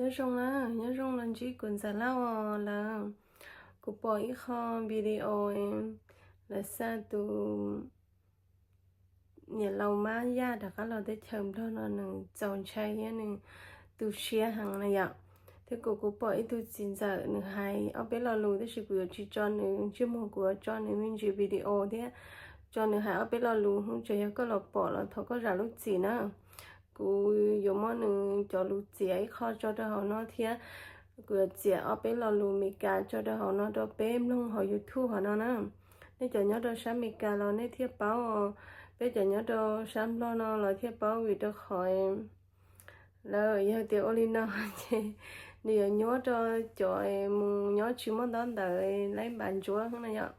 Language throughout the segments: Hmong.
Nyob zoo na, nyob zoo los ntsib kuv ntxawm Lauj lawm. Kuv pom ib qho video lawv xa tus niam laus Mab Yaj rov qab los teb chaws Nplog no nws txaus ntshai thiab nws tu siab heev na yom. Thiab kuv kuv pom ib tug txiv ntxawm nws hais ob peb lo lus tab sis kuv yuav tsis tso nws ntsej muag, kuv yuav tso nws me ntsis video thiab tso nws hais ob peb lo lus, hnub tseem yog koj los pom los thov koj zam lub txim na. Kuv yuav muab nws cov lus txiav ib qho tso rau hauv no thiab kuv yuav txiav ob peb lo lus Meskas tso rau hauv no rau peb mloog hauv YouTube hauv no na. Nej cov nyob rau sab Meskas los nej thiaj paub, peb cov nyob rau sab Nplog no los thiaj paub vim rau qhov lawv yog tias ua li no ces nws yuav nyuaj rau cov mus nyob tsis muaj ntaub ntawv laib npav ntsuab na yom.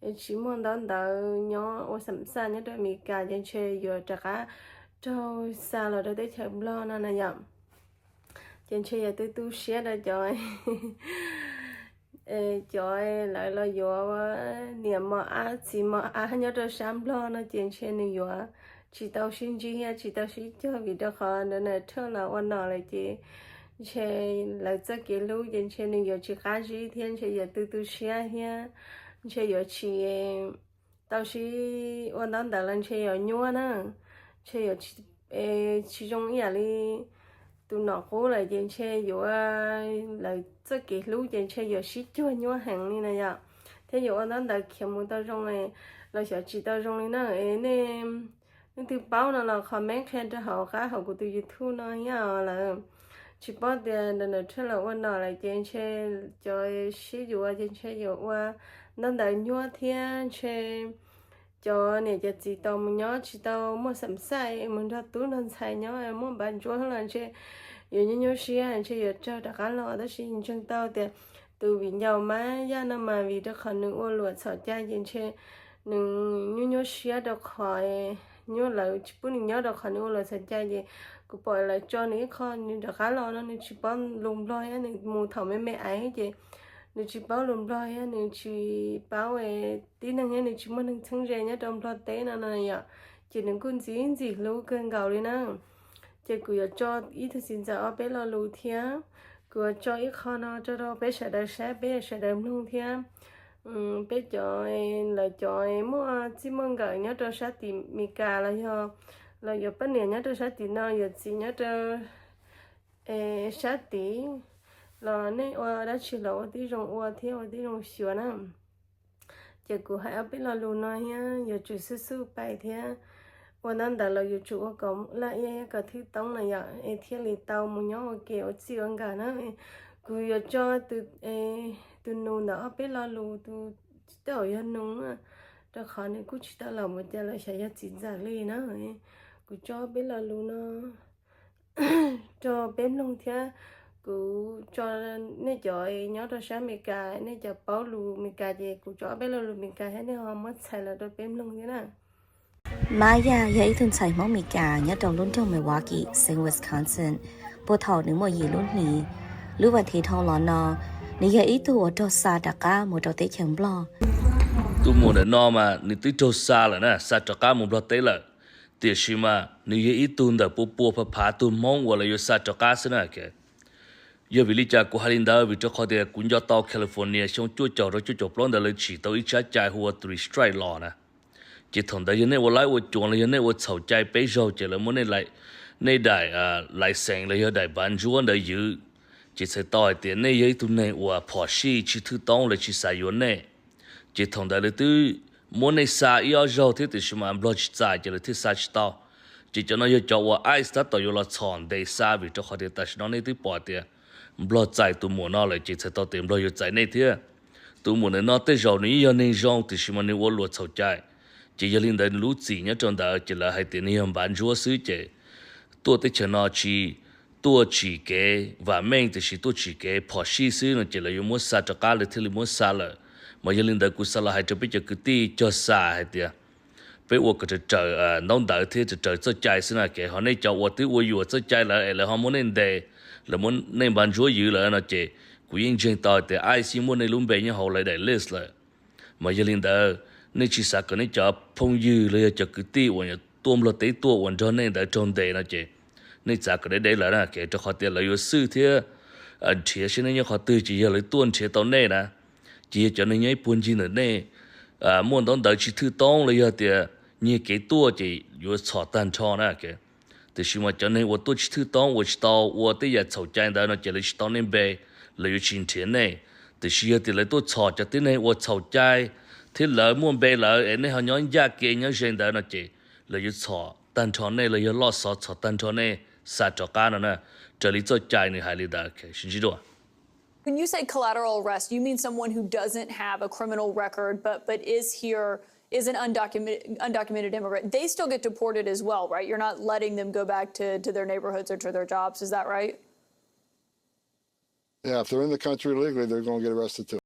Tsis muaj ntaub ntawv nyob ua xam xaj nyob rau Amelikas ces ntshe yuav rov qab raug xa los rau teb chaws Nplog no na yom. Ces ntshe yuav tu tu siab rau cov cov lawv los yuav niam mos ab txiv mos ab nyob rau sab Nplog no ces ntshe nws yuav tsis tau sib ntsib thiab tsis tau sib cuag vim rau qhov Donald Trump los ua nom lawm ces ntshe lawv txoj kev hlub ces ntshe nws yuav tsis qab zib thiab ntshe yuav tu tu siab thiab ntshe yuav tsis tau sib ua ntaub ntawv los ntshe yuav nyuaj na, ntshe yuav tsis zoo ib yam li tus nom qub lawm ces ntshe yuav, lawv txoj kev hlub ces ntshe yuav sib cuag nyuaj heev li na yom. Thiab yuav ua ntaub ntawv khiav mus tau zoo los xyov tsis tau zoo li na. Nej leej twg paub no los comment qhia rau hauv qab hauv kuv tus YouTube no thiab lawm. Tsis paub tias Donald Trump los ua nom lawm ces ntshe cov sib yuav ces ntshe yuav ua ntaub ntawv nyuaj thiab ntshe cov niam cov txiv tos mus nyob tsis tau muaj xam xaj mus nrog tub nrog ntxhais nyob muaj npav ntsuab los ntshe yuav nyuaj nyuaj siab ntshe yuav raug rov qab los tab sis ntseeg tau tias tus viv ncaus Mab Yaj no mas vim rau qhov nws ua luam txhaum cai ces ntshe nws nyuaj nyuaj siab rau qhov nyuaj lawv tsis pub nws nyob rau qhov nws ua luam txhaum cai ces kuv pom lawv tso nws ib qho nws rov qab los no nws tsis paub lus Nplog thiab nws mus thaum me me aiv ces nws tsis paub lus Nplog thiab nws tsis paub tib neeg thiab nws tsis muaj neeg txheeb ze nyob rau Nplog teb no no yom. Ces nws kuj ntxim ntxim hlub kawg nkaus li na. Ces kuv yuav tso ib tug txiv ntxawm ob peb lo lus thiab kuv yuav tso ib qho no tso rau peb sawv daws saib peb sawv daws mloog thiab peb cov, lawv cov muaj txij muaj nkawm nyob rau sab tim Meskas los yog los yuav poj niam nyob rau sab tim no yuav txiv nyob rau sab tid los nej ua dab tsi los ua tib zoo ua thiab ua tib zoo xyuas na. Ces kuv hais ob peb lo lus no thiab yuav tsum xub xub pais thiab ua ntaub ntawv los yuav tsum ua kom laj iab kom thwj toob na yom es thiaj li tau mus nyob ua ke ua txij ua nkawm na. Kuv yuav tso tus nus ntawm ob peb lo lus tus tej zaum yog nus na, rau qhov nws kuj tsis tau laus mus cas los xyov yog txiv ntxawm li na. Kuv tso ob peb lo lus no rau peb mloog thiab kuv tso nej cov nyob rau sab Amelikas nej cov paub lus Amelikas ces kuv tso ob peb lo lus Amelikas thiab nej ho muab txhais los rau peb mloog thiab na. Mab Yaj yog ib tug ntxhais Hmoob Meskas nyob rau lub nroog Milwaukee, xeev Wisconsin. Puag thaum nws muaj yim lub hlis, lub vas thiv dhau los no, nws yog ib tug uas raug xa rov qab mus rau teb chaws Nplog. Tus muam ntawm no mas nws twb raug xa lawm na, xa rov qab mus Nplog teb lawm, tiam sis mas nws yog ib tug ntawm pua pua phav phav tug Hmoob uas lawv yuav xa rov qab xwb na. Yog vim li cas kuv hais li ntawd? Vim rau qhov tias kuv nco tau California xyoo cuaj caum rau cuaj caum plaub ntawd lawv tsim tau ib tsab cai hu ua three strike law na. Ces thaum ntawd yog nej ua laib ua cuav los yog nej ua txhaum cai peb zaug ces lawv muab nej daim license los yog daim npav ntsuab ntawd ywv, ces txhais tau hais tias nej yog ib tug neeg uas phom sij tsis thwj toob, lawv tsis xav yuav nej. Ces thaum ntawd lawv twb muab nej xa ib ob zaug thiab tiam sis mas Nplog tsis txais ces lawv thiaj xa tsis tau. Ces cov no yog cov uas ICE tab tom yuav los txhom ntes xa vim rau qhov tias tam sim no nej twb pom tias Nplog txais tus muam no lawm ces txhais tau tias Nplog yuav txais nej thiab. Tus muam ntawm no tej zaum nws yeej yog neeg zoo tiam sis mas nws ua luam txhaum cai. Ces yog li ntawd nws lub txim nyob rau ntawd ces lawv hais tias nws yog npav ntsuab xwb ces tuaj teb chaws no tsis tuaj tsim kev vam meej tiam sis tuaj tsim kev phom sij xwb no ces lawv yuav muab xa rov qab, lawv thiaj li muab xa lawm. Mas yog li ntawd kuv xav los hais rau peb cov kwv tij cog xa hais tias peb ua kom raws raws ntaub ntawv thiab raws raws txoj cai xwb na. Kev ho nej cov uas twb ua yuam txoj cai lawm es lawv ho muab nej ntes, lawv muab nej npav ntsuab ywv lawm no ces kuv yeej ntseeg tau hais tias ICE yeej muaj nej lub npe nyob hauv lawv daim list lawm. Mas yog li ntawd, nej tsis xav kom nej cov phooj ywg los yog cov kwv tij uas tuaj Nplog teb tuaj uas nrog nej ntawd raug ntes no ces Nej txav kom deb deb lawm na, rau qhov tias lawv yuav xwj thiab nrhiav saib nej nyob qhov twg, ces yog lawv tuaj nrhiav tau nej na, ces yog cov neeg nyob ib puag ncig ntawm nej muaj ntaub ntawv tsis thwj toob los yog tias nyiag kev tuaj ces yuav txhom tag nrho na. Tiam sis mas cov neeg uas tuaj tsis thwj toob uas tsis tau ua tej yam txhaum cai ntawd no ces lawv tsis tau nej npe, lawv yuav tsis nrhiav nej. Tiam sis yog tias lawv tuaj txhom cov tib neeg uas txhaum cai thiab lawv muaj npe lawm es nej ho nyob ncaj kev nyob ze ntawd no ces lawv yuav txhom tag nrho nej los yog loj xov txhom tag nrho nej xa rov qab no na. Raws li txoj cai nws hais li ntawd. Sib ntsib dua. When you say collateral arrest, you mean someone who doesn't have a criminal record but but is here, is an undocumented undocumented immigrant. They still get deported as well, right? You're not letting them go back to to their neighborhoods or to their jobs. Is that right? Yeah, if they're in the country illegally, they're going to get arrested too.